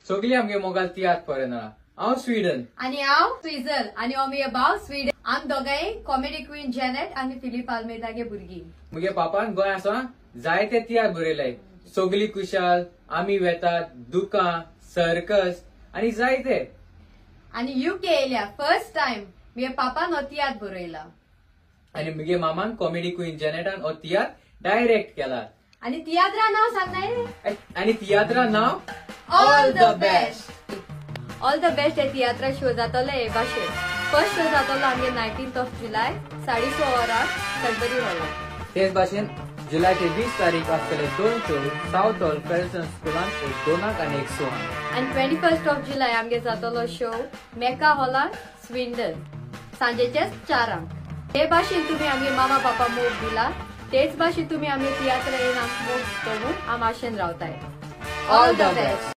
सगळी आमगे मोगाल तियात्र पळयना. हांव स्विडन आनी हांव स्विझल आनी हो मुगे भाव स्विडन. आम दोगांय कॉमेडी क्वीन जेनेट आनी फिलीप आल्मेदागे भुरगीं. मुगे पापान गोंय आसा जायते तियात्र बरयले. सगळी कुशाल, आमी वेतात, दुकां, सर्कस आनी जायते. आनी युके येयल्या फर्स्ट टायम मुगे पापान हो तियात्र बरयला आनी मुगे मामान कॉमेडी क्वीन जेनेटान हो तियात्र डायरेक्ट केला. आनी तियात्रा नाव सांगनाय. आनी तियात्रा नाव all the best. All the best हे तियात्रा शो जातलो हे भाशेन. फर्स्ट शो जातलो आमगे 19th of जुलाय 6:30 वरां सडबरी हॉलान. तेच भाशेन जुलायचे 20 तारीख आसतले 2 शो सावथ हॉल फेल्सन स्कुलान, एक 2 आनी एक 6. आनी 21st of जुलाय आमगे जातलो शो मेका हॉलान स्विंडन सांजेचे 4. ते भाशेन तुमी आमगे मामा पापा मोग दिला तेच भाशेन तुमी आमगे तियात्र येवन आमकां मोग दितो म्हूण आम आशेन रावताय. All the best.